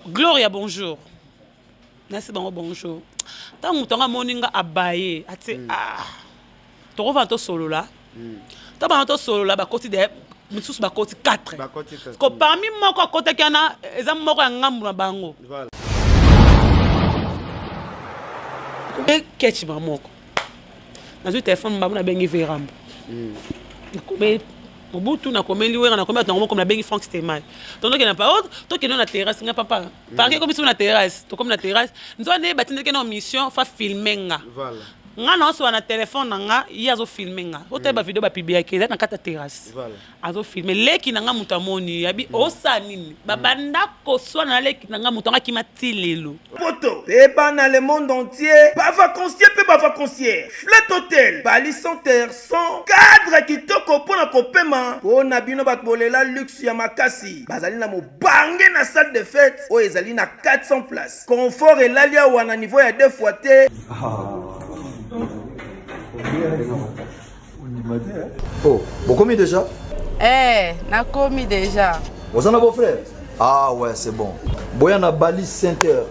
Gloria bonjour. Nasi bango bonjour. Ntango moto yango amoni nga abaye atie ah tokovanda tosolola. Ntango bana tosolola bakoti de misusu bakoti 4. Bakoti 4. Ko parmi moko akotaki wana eza moko ya ngambu na bango. Voilà. Ketch ba moko. Nazwi telefone mbango nabengi Verambo. Nakomeli Mobutu, nakomeli Wera, nakomeli bato nango moko, nabengi Frank Stemay. Tondokende na pa, oh, tokende na terrasse nga papa. Parke ekomi biso na terrasse, tokomi na terrasse. Nzoka nde batindaki na mission fa filmer nga. Voilà. Nga naosola na telefone na nga, ye azo filmer nga. Otala ba video ba publiaki eza na kati ya terrasse. Voilà. Azo filmer leki na nga moto amoni, abi osala nini? Babanda koswana na leki na nga moto anga akima ti lelo. Poto pe bana le monde entier ba vacanciers pe ba vacancières Flat Hotel Bali Center sans cadre kitoko mpo na kopema mpo na bino bato bolela luxe ya makasi bazali na mobange na salle de fete oyo ezali na 400 places confort elali awa na niveau ya deux fois te. Oh, bokomi déjà? Eh, nakomi déjà. Oza na beau-frère? Ah ouais, c'est bon. Boya na Bali 5h,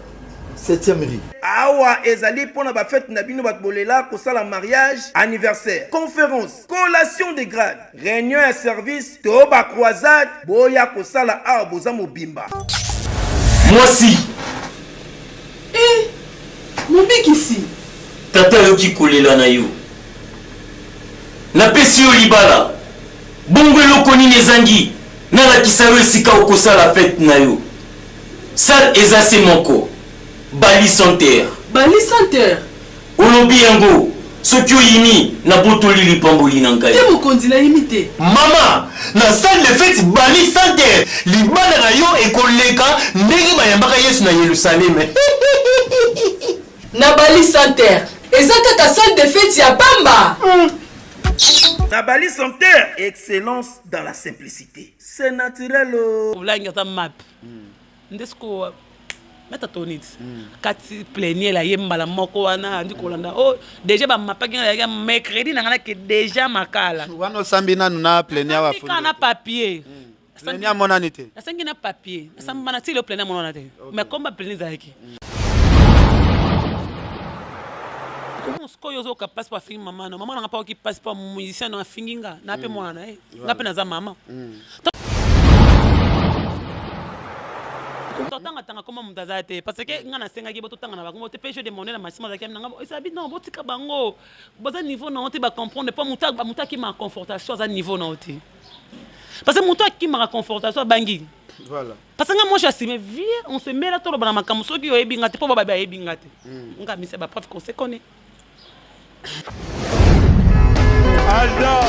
7e rue. Awa ezali mpo na ba fete na bino bato bolela kosala mariage, anniversaire, conférence, collation de grade, réunion ya service to ba croisade, boya kosala awa boza mobimba. Mwasi! Eh, mobikisi! Tata ayoki kolela na yo. Napesi yo libala. Bongo eloko nini ezangi nalakisa yo esika okosala fete na yo? Salle eza se moko, Bali Center. Bali Center? Olobi yango, soki oyimi, nabotoli lipamboli na ngai. Te mokonzi, nayimi te. Mama, na salle de fete Bali Center, libala na yo ekoleka ndenge bayambaka Yesu na Yelusaleme. Na Bali Center eza kaka salle de fete ya pamba? Na Bali Center, excellence dans la simplicite. C'est naturel oh. Olangi aza map nde sikoyo meta toni ti kati pleniel aye mbala moko wana andi kolanda oh déjà bamapaki nga yaki mercredi na nga nake déjà makala wana osambi nanu na pleniel wa na papier Pleni amonani te. Nasengi na papier. Nasamba na tilo pleni amonana te. Mais comme ba pleni ezalaki. Sikoyo ozoyoka mpasi mpo afingi mama na mama nanga mpo ayoki mpasi mpo musicien na afingi nga na mpe mwana na ye nga mpe naza mama. Totangatanga koma moto aza te parce que nga nasengaki bo totanga na bango te mpe je demande na masima azalaki na nga esabi non botika bango baza niveau na yo te ba comprendre mpo moto akima confortation aza niveau na yo te. Parce que moto akimaka confrontation abangi. Voilà. Parce que nga moi j'assume vie, on se met là toloba na makambo soki oyebi nga te po ba bayebi nga te. Nga misa ba preuve qu'on se connaît. Alda.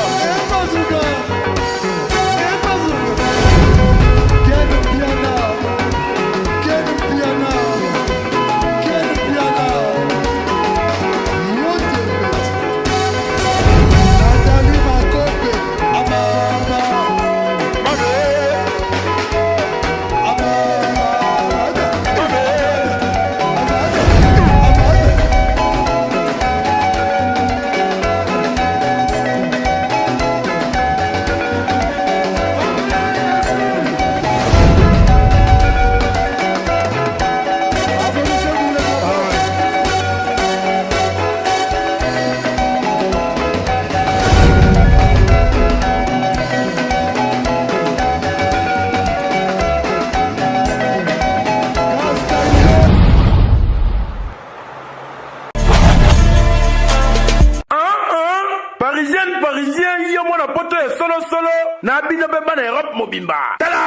Parisienne, parisien, yo mwana poto ya solo solo na bino pe bana Europe mobimba. Tala!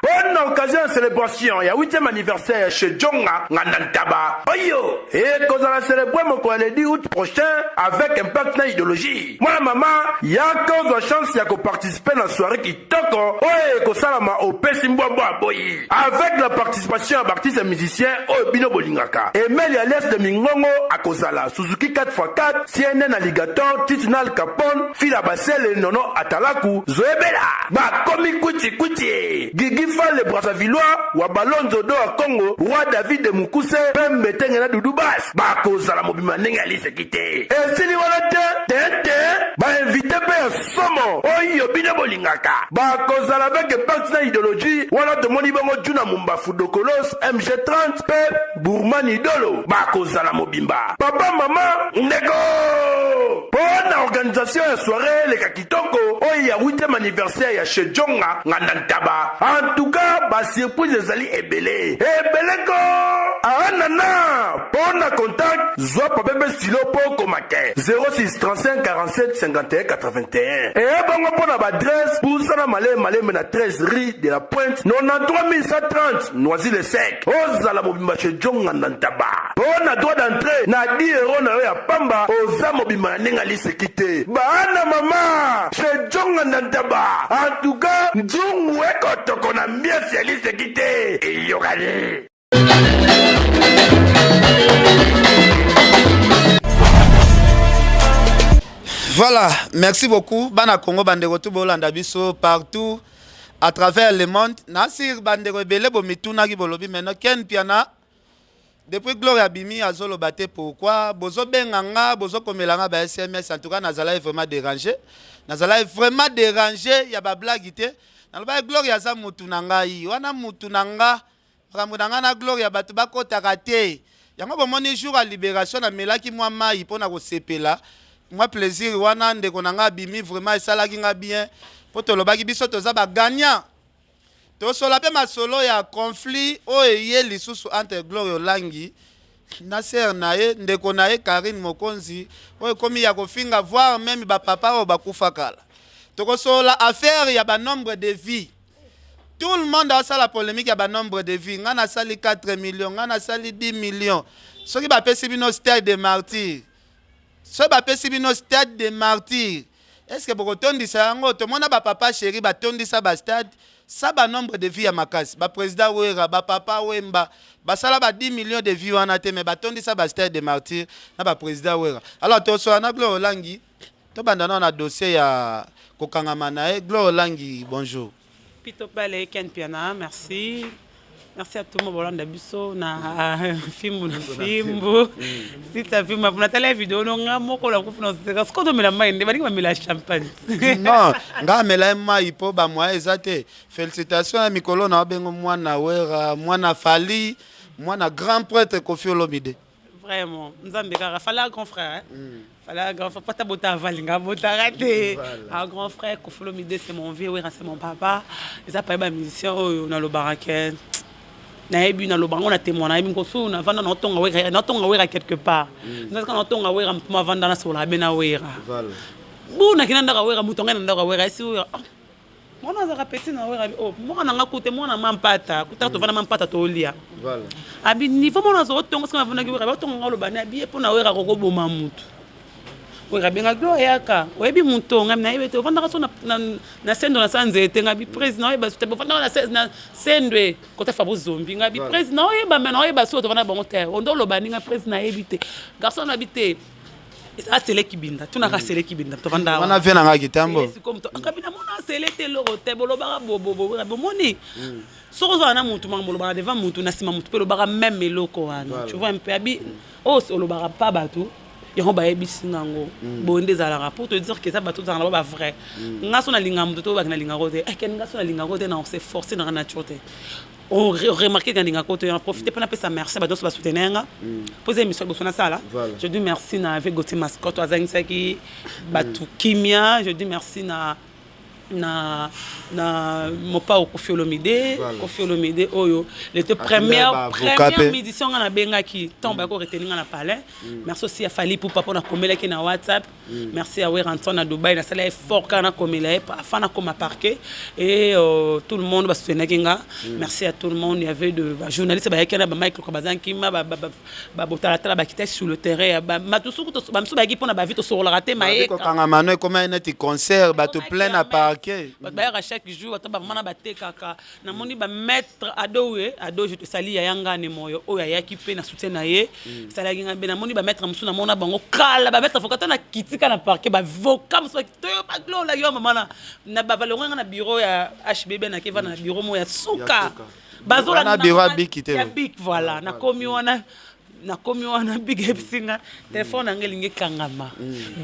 Bonne occasion ya celebration ya 8e anniversaire ya chez Djonga Nganda Ntaba. Oyo ekozala celebre mokolo ya le 10 août prochain avec impact na idéologie. Mwana mama, yaka ozwa chance ya koparticiper na soirée kitoko oyo ekosalama opesi mbwa mbwa aboyi avec la participation ya baartiste musicien oyo bino bolingaka. Emeli alias de Mingongo akozala, Suzuki 4x4, CNN Alligator, Titi na Al Capone, Fila Basele, Nono Atalaku, Zoebela bakomi kwiti kwiti, Gigi Fale. Brazzavillois wa Balonzo do ya Congo, Roi David de Mukuse, Pembe Tenge na Doudou Bass bakozala mobimba ndenge ya liseki te. Esili wana te te te, ba invite mpe ya somo oyo bino bolingaka bakozala avec impact na ideologie wana. Tomoni bongo Juna Mumbafu Dokolos, MG30 mpe Burman Idolo bakozala mobimba. Papa, mama, ndeko, mpo na organisation ya soirée eleka kitoko oyo ya 8e anniversaire ya chez Jonga Nganda Ntaba, en tout cas basurprise ezali ebele ebele ko aanana. Mpo na contact, zwa papier mpe stylo mpo okoma te: 06 35 47 51 81. Eye bongo mpo na baadresse: pusana malembe malembe na 13 rue de la Pointe, 93130 Noisy le Sec, ozala mobimba chez Jonga na Ntaba. Mpo na droit d'entrée, na 10 € na yo ya pamba, oza mobimba na ndenge aliseki te. Bana mama, chez Jonga na Ntaba, en tout cas nzungu ekotoko na ambiance ya liseki te, eyokani. Voilà, merci beaucoup. Bana Congo, bandeko tout bolanda biso partout à travers le monde. Nasir bandeko ebele bomitunaki, bolobi maintenant Ken Piana, depuis Gloria abimi, azoloba te. Pourquoi bozobenga nga, bozokomela nga ba SMS? En tout cas nazalaki vraiment dérangé, nazalaki vraiment dérangé ya bablague te. Nalobaki Gloria aza mutu na ngai wana, mutu na nga, makambo na ngai na Gloria bato bakotaka te. Yango bomoni jour ya libération, namelaki mwa mai mpo na kosepela mwa plaisir wana. Ndeko na ngai abimi, vraiment esalaki nga bien mpo tolobaki biso toza bagagnant. Tosola mpe masolo ya conflit oyo eye lisusu entre Gloria Olangi na sœur na ye, ndeko na ye Karine Mokonzi, oyo ekomi ya kofinga, voire même bapapa oyo bakufa kala. Tokosolola affaire ya banombre de vues. Tout le monde asala polémique ya banombre de vues. Ngai nasali 4 millions, ngai nasali 10 millions. Soki bapesi bino stade de martyr, soki bapesi bino stade de martyr, est ce que bokotondisa yango? Tomona bapapa chéri batondisa bastade sa banombre de vues ya makasi. Baprésident Wera, bapapa Wemba basala ba 10 millions de vues wana te, mais batondisa bastade de martyr na baprésident Wera. Alors tosola na Gloria Olangi. Tobanda nao na dossier ya kokangama na ye. Gloria Olangi, bonjour. Pito Pale, Ken Piana, merci. Merci à tout le monde. Bolanda biso na fimbu na fimbu. Sita fimbu, natala video no nga moko la kufu na seka. Sikoyo tomela mai nde balingi bamela champagne. Non, nga amela ye mai mpo bamoyen eza te. Félicitation ya mikolo na obengo mwana Wera, mwana Fali, mwana grand prêtre Kofi Olomide. Vraiment, Nzambe kaka fallait un grand frère. Hein? Fallait un grand frère. Pata bota avalinga botaka te. Un grand frère Kofi Olomide, c'est mon vieux, Wera c'est mon papa. Eza pa ba musicien oyo nalobaka ke nayebi, naloba yango na témoin, nayebi nkosu navanda naotonga Wera, naotonga Wera quelque part. Nzaka naotonga Wera mpo mavanda nasola be na Wera. Bu nakenda ndako ya Wera, moto ngai na ndako ya Wera esi Wera. Ah, mwana azalaka petit na Wera oh, mwana nanga kute mwana mampata kuta tovanda mampata tolia abi niveau mwana aza otonga. Soki navandaki Wera batonga nga oloba ne abi ye mpo na Wera kokoboma mutu. Wera abenga Glo ayaka, oyebi moto ngai nayebi ete ovandaka so na sendo na sa nzete. Ngai bi président oyeba te, ovandaka na sendwe kota fa bozombi. Ngai bi président oyeba me naoyeba so tovanda bango te. Ondo oloba ninga président nayebi te, garçon nabi te, eza Sele Kibinda, tunaka Sele Kibinda tovanda. Wana vie na ngai kitambo. Akabi namona Sele te, eloko te bolobaka bomoni. Soki ozala na mutu, makambo olobaka devant mutu, na nsima mutu mpe olobaka même eloko wana, tu vois un peu. Abi oyo olobaka pa bato yango bayebisi ngango boye nde ezalaka. Pour te dire que eza bato ozalaka na ba bavrai. Nga so nalinga moto to oyebaki nalingako te, ekeni nga so nalingako te, na se force nanga nature te. Oremarquer nalingako te. Na profite mpe napesa merci bato nyonso basoutenir nga mpo eza émission liboso nasala. Je dis merci na avec Gautier Mascotte, azangisaki bato kimia. Je dis merci na mopao Kofi Olomide. Kofi Olomide oyo lete première musicien nga nabengaki ntango bayaki koretenir nga na palais. Merci aussi ya Fally Ipupa mpo nakomelaki na WhatsApp. Merci ya Werrason na Dubai, nasala effort kaka nakomela ye afin nakoma parquet. Et tout le monde basoutenaki nga, merci à tout le monde. Il y avait de bajournaliste bayaki na bamike loka bazangi ma babotalatala, bakita sur le terrain, bato suku bamisu bayaki mpona bavi tosokolaka te. Mayekokanga mano ekoma neti concert, bato plein na parquet. parquet. Bato bayaka chaque jour, bato bamama na batekaka. Namoni bamaître Adowe Ado, je te sali, yaya ngane moyo oyo ayaki mpe na soutien na ye, esalaki ngai mpe. Namoni bamaître mosusu, namona bango kala, bamaître avocat to na kitika na parquet, bavocat mosusu toyo baglolaki yo mama na bavalongo nga na bureau ya HBB, nake vanda na bureau moko ya suka. Wana bureau ya Biki te? Ya Bik, voilà. Nakomi wana, nakomi wana, Big eyebisi nga telefone na nga elingi ekangama.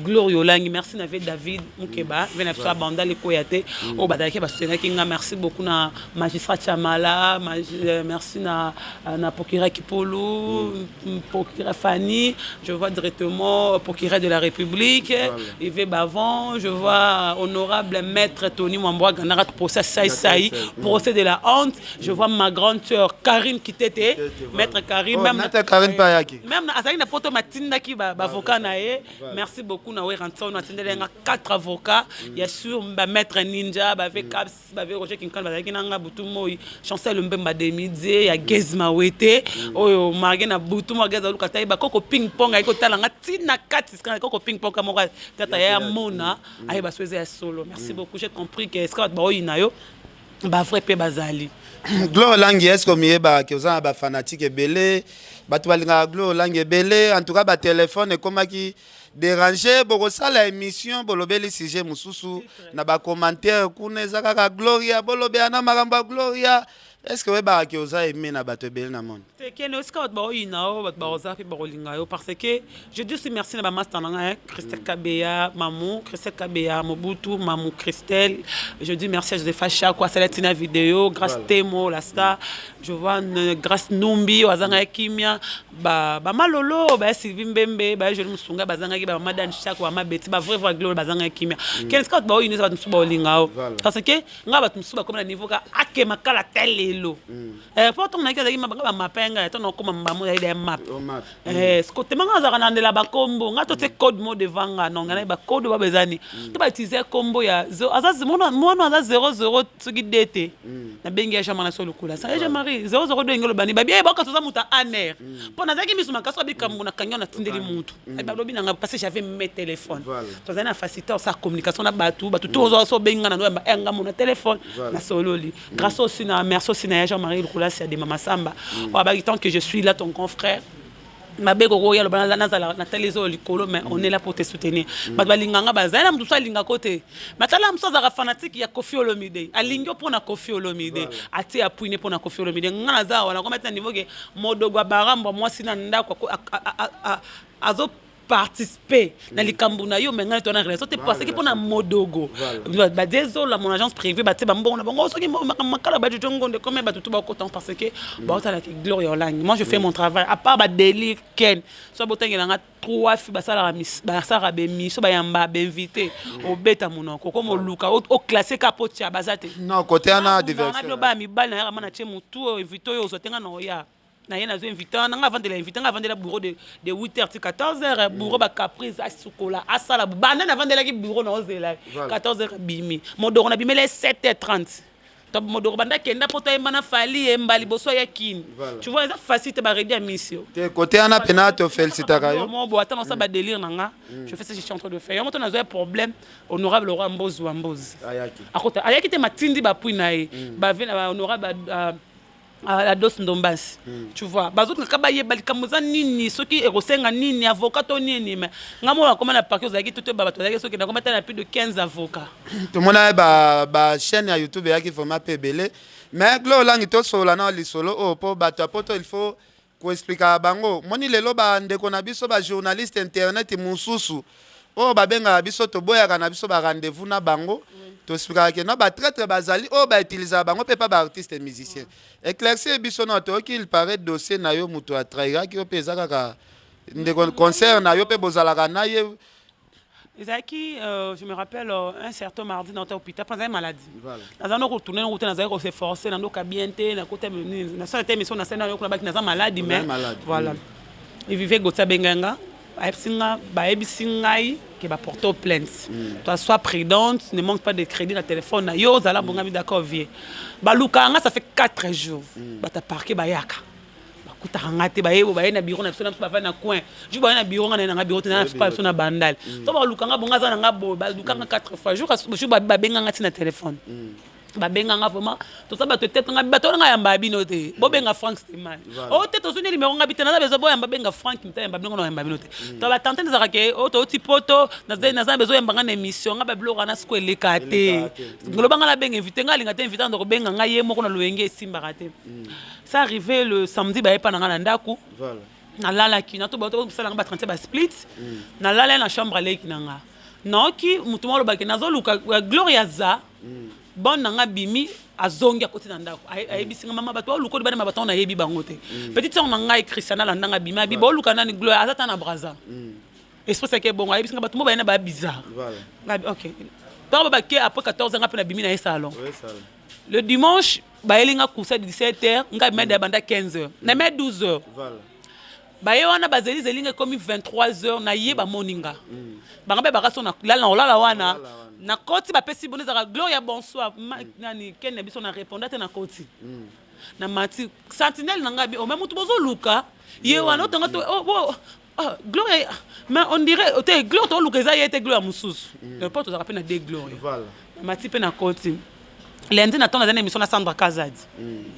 Gloire Olangi, merci na ve David Mukeba, ve na biso ya Bandal ekoya te, oyo bazalaki basoutenaki nga. Merci beaucoup na magistrat Chamala, merci na procureur Kipolu, procureur Fanny, je vois directement procureur de la République Yves Bavon, je vois honorable maître Tony Mwambwa Gandara, procès Sai Sai, procès de la honte. Je vois ma grande sœur Karine Kitete, maître Karine. Oh, même maître Karine Payaki. Même azalaki na poto, matindaki baavocat na ye. Merci beaucoup na Werrason, atindeli nga quatre avocats ya sur bamaître Ninja, bave Caps, bave Roger Kinkan, bazalaki na nga butu moi. Chancel Mbemba Demidie ya Gez Mawete oyo marge na butu mo Gez aluka ta yeba koko ping pong ayaki kotala nga ntina kati sika koko ping pong ka moko tata ya mona ayeba so eza ya solo. Merci beaucoup, j'ai compris que esika bato baoyina yo, bavrai mpe bazali. Gloire Olangi, est ce que omiyebaka oza na bafanatike ebele, bato balingaka Gloire Olangi ebele? En tout cas, batelefone ekomaki déranger. Bokosala émission, bolobeli sujet mosusu, na bacommentaire kuna eza kaka Gloria, bolobela na makambo ya Gloria. Est ce que oyebaka ke oza aimé na bato ebele na monde? Te, kende esika bato baoyina yo, bato baoza mpe bakolinga yo, parce que je dis aussi merci na bamaster na ngai, Christelle Kabeya, Mamu Christelle Kabeya Mobutu, Mamu Christelle. Je dis merci à Josepha Chako, asala ntina vidéo, Grâce Temo la star, je vois Grâce Numbi oyo azangaki kimia, bamalolo baya, Sylvie Mbembe baya, Joli Musunga bazangaki, bamama Dan Chako, bama Beti, bavrai vrai Gloire bazangaki kimia. Kende esika bato baoyina, eza bato mosusu baolinga yo, parce que nga bato mosusu bakomi na niveau ka akema kala te lelo. Po ntongo nayaki azalaki nga bamape ngai ntongo nakoma mbamo yayida ya map siko tema nga azalaka na ndela bakombo nga to tie code mo devant nga non nga naye bacode oyo eza nini to bautilize kombo ya aza mwana aza 00 soki d te. Nabengi ya Jean-Marie so lokola sa ya Jean-Marie 002 engelo bani babi boka toza moto ya aner mpo nazalaki miso makasi obikambo nakangi wana natindeli mutu balobi nanga, parce que j'avais mes téléphones, tozali na facilité osala communication na bato. Bato to ozwa so obengi nga na noyamba nga mona téléphone nasololi. Grâce aussi na merci aussi na ya Jean-Marie Lukulasi ya Dema Masamba oyo abaki tant que je suis là, ton grand frère mabe kokoya loba nazala natali eza oyo likolo, mais on est là pour te soutenir. Bato balinganga bazali na motu so alingako te, matala mosu azalaka fanatique ya Kofi Olomide, alingi yo mpo na Kofi Olomide, atie appuine mpo na Kofi Olomide. Nga naza awa nakoma ti na niveau ke modogo abarambwa mwasi na ndako azo participer na likambo na yo, me ngai to na relation te, parce que mpona modogo badie ezola mon agence privée batie bambongo na bango soki makala bajojo ngonde comme bato to bakota, parce que baotalaki Gloire Olangi. Moi, je fais mon travail à part badélire ken so botangelanga trois filles basalaka bémission, bayamba bainvité, obeta monoko komo oluka oclasse ka po tia baza te. Non, côté wana diversion bino baya mibali na yaka ma na tie motu oyo invité oyo ozwa te, nga na oya na ye nazo invité nanga avandela invité nga avandela bureau de 8 heures ti 14 heures, bureau bacaprice asukola asala banda navandelaki bureau na ozela 14 heures abimi modoko nabimela 7 heures 30 to modoko banda kenda mpo toyemba na Fally yemba liboso ya kini. Tu vois, eza facile te baredi ya mission. Te, côté wana mpena tofélicitaka yo. Mo ata nasala badélire na nga, je fais ce que je suis en train de faire. Yango to nazwa problème, honorable roi Mbozi wa Mbozi akota ayaki te, matindi bapui na ye bave na honorable Ados Ndombasi. Tu vois, bazotinga bayeba likambo eza nini, soki ekosenga nini, avocat to nini. Me nga moko nakoma na parquet, ozalaki to toyeba bato azalaki soki nakoma ta na plus de 15 avocats. Tomona ye bachaîne ya YouTube eyaki vraiment mpe ebele. Mais Glo Olangi, tosolola na lisolo oyo mpo bato ya poto, il faut koexplikaka bango. Moni lelo bandeko na biso bajournaliste internet mosusu oyo babengaka biso, toboyaka na biso barendez-vous na bango. Toexplikaka ke no batraître bazali oyo bautilisaka bango mpe pa baartiste musicien. Éclaircir biso na toyoki, il paraît dossier na yo, moto atrahiraki yo mpe eza kaka ndeko concert na yo mpe bozalaka na ye. Ezalaki je me rappelle un certain mardi na hôpital mpo nazali maladie, naza no kotourne no te, nazali kose forcer nandoka bien te, nakota nasala te émission nasali nayo kuna baki naza maladi. Mais voilà, evive Gautier abengai nga, ayebisi nga, bayebisi ngai ke baporte plainte. Toi, sois prudente, ne manque pas de crédit na téléphone na yo, ozala bongami. D'accord, vie balukaka nga, ça fait 4 jours bato parquet bayaka. Bakutaka nga te, baye baye na bureau na biso, na biso bavandi na coin. Jour baye na bureau, nga na ye na nga bureau te, na pa biso na Bandal. To baluka nga bonga, aza na nga boye, baluka nga quatre fois. Jour jour babenga nga ntina téléphone, babenga nga vraiment, toza bato etete nga, bato wana nga yamba bino te, bobenga Frank Steman. O te, tozwi nde numéro nga bi te, naza besoin boyamba, benga Frank mta yamba bino, nga na yamba bino te. To batante ezalaka ke o touti poto, naza besoin yamba nga na émission nga, babiloko wana siko eleka te. Ngoloba nga nabenga invité, nga alinga te invité ando kobenga nga ye moko na loyenge, esimbaka te. Ça arrivé le samedi, baye pa na nga na ndako. Nalalaki na to bato kosala nga ba 37 ba split. Nalala na chambre aleki na nga, naoki motu moko alobaki nazoluka Gloria za bon na nga, bimi azongi, akoti na ndako, ayebisi nga: "Mama, bato baoluka bana bato nayebi bango te." Petite sœur na ngai Christiana alandanga, bimi abi baoluka nani, Gloria aza ta na Braza. Esprit saki ebongo, ayebisi nga bato mo bayena ba bizarre. Ngabi ok, ntango babake après 14, nga mpe nabimi na ye salon. Le dimanche bayeli nga course ya 17 heures, ngai bima banda 15 heures na mai 12 heures. Baye wana bazelizeli nga, ekomi 23 heures na ye bamoni nga, bango mpe baka so nalala na kolala wana. Nakoti, bapesi bono ezalaka Gloria bonsoir, nani kene na biso, na répondre te. Nakoti na mati sentinelle na ngai bi ome motu bozoluka ye wana otanga to oh, ah, Gloria, mais on dirait te Gloria toluka eza ye te, Gloria mosusu mpo tozalaka mpe na de Gloria. Na mati mpe nakoti lundi na ntongo, naza na émission na Sandra Kazadi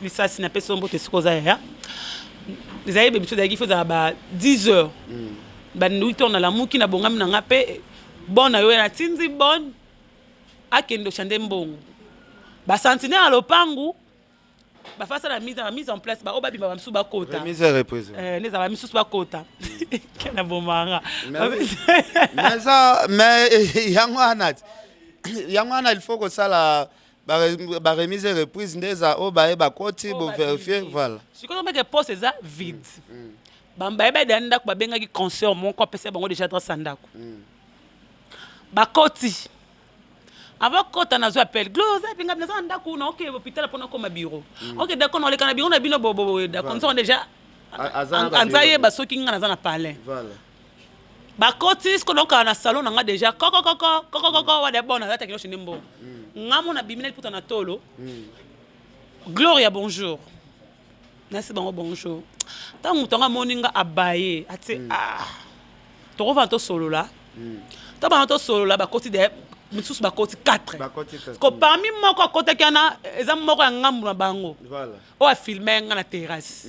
lisasi, napesi yo mbote esika oza yaya. Ezali émission ezalaki fo ezala ba 10 heures, ba 8 heures nalamuki, nabongami na nga mpe bon na yo, natindi bon akende ochande mbongo. Basentinelle ya lopangu bafasala mise en place, baoyo babima, bamisusu bakota. Remise et reprise. Nde ezala bamisusu bakota na bomanga. Mais ça, mais yango wana ti, yango wana il faut kosala baremise et reprise, nde eza oyo baye bakoti, bovérifie, voilà. Sikoyo mbeke poste eza vide, bayeba ya ndako, babengaki concert moko, apesa bango déjà adresse ya ndako. Bakoti, avant kota nazwi appel: "Glo, oza pinga?" "Naza na ndako na oke hôpital mpona okoma bureau." "Ok, d'accord, naoleka na bureau na bino boboboye." D'accord, nzoko déjà anza yeba soki nga naza na palin. Bakoti siko nakokala na salon na nga déjà, kokokoko kokokoko wada bon, nazataki noshende mbongo nga mo nabimi na liputa na tolo. "Gloria, bonjour." Nasi bango bonjour. Ntango moto yango amoni nga, abaye atie: "Ah, tokovanda tosolola." Ntango bana tosolola, bakoti de misusu, bakoti 4 ko parmi moko akotaki wana eza moko ya ngambu na bango oyo afilme nga na terrasse.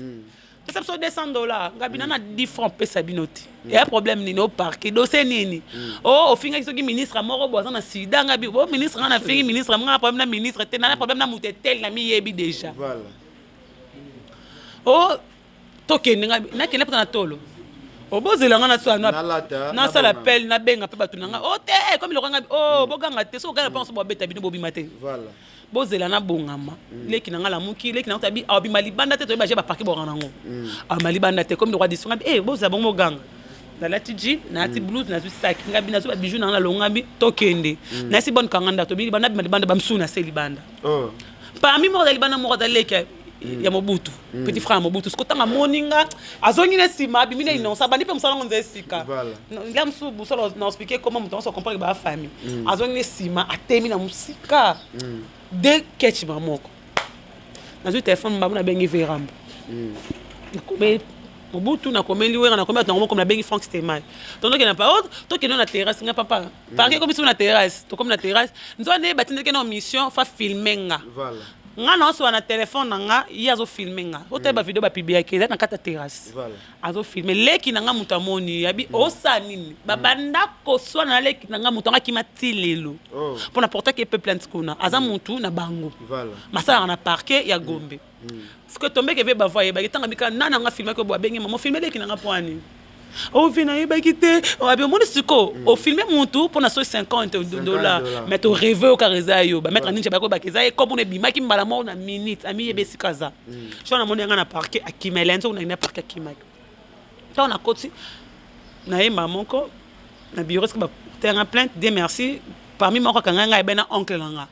"Pesa biso 200 $." Nga bina na 10 francs pesa bino te. Eya problème nini? Oparke dossier nini? O ofingaki soki ministre moko bo aza na sida. Nga bi o ministre, nga nafingi ministre? Nga na problème na ministre te, na problème na moto etele na miyebi déjà. O tokende, nga nakende mpota na tolo, obozela nga nasala appel, nabenga mpe bato na nga. O te, komi loka nga o boganga te, so oganga mpe so bobeta bino, bobima te, bozela nabongama. Leki na nga lamuki, leki na nga tabi abima libanda te, toyeba je baparke boka nango, abima libanda te, komi lokwa diso. Nga bi e bozela bongo, boganga. Nalati jean, nalati blouse, nazwi sac, nga bi nazwi babiju na nga, nalonga bi tokende. Nayesi bonne kanga ndako, tobi libanda, nabima libanda, bamisusu na se libanda. Parmi moko aza libanda, moko aza leki ya Mobutu, petit frère ya Mobutu. Siko ntango amoni nga, azongi na nsima, abimi na innocent, abandi mpe mosala ngo nza esika la mosusu busala na expliqué comment moto nyonso comprendre baa famille. Azongi na nsima, atemi na mosika de ketch moko. Nazwi telefone mbamu, nabengi Verambo, nakomi Mobutu, nakomeli Wera, nakomi bato nango moko, nabengi Frank Stemai, tondokende pa tokende na terrasse. Nga papa parke komi biso na terrasse, tokomi na terrasse, nzoa nde batindaki na mission fa filme nga. Nga naosoba na telefone na nga, ye azofilme nga, otala bavideo bapubliaki eza na kati ya terrasse. Azofilme leki na nga, moto amoni yabi osala nini, babanda koswana na leki na nga. Moto anga akima ti lelo mpo na portaki epe plainte kuna, aza motu na bango basalaka na parquet ya Gombe. Sikoyo tombeke eve bavo ayebaki ntango abika nani anga filmaki obo abenge mama ofilme leki na nga mpo ani ovi nayebaki te. Abi omoni sikoyo ofilme mutu mpo na so 50 $, mais toreve oyo kaka eza yo. Bamaître ninja bakoyebaka eza ye, komona ebimaki mbala moko na minute, amiyeba esika aza. So namoni yanga na parquet, akimela nzoko na parquet, akimaki. Ntango nakoti nayemba moko na bureau, esika bateyanga plainte, Dieu merci, parmi moko akanga ngai ebe na oncle na nga.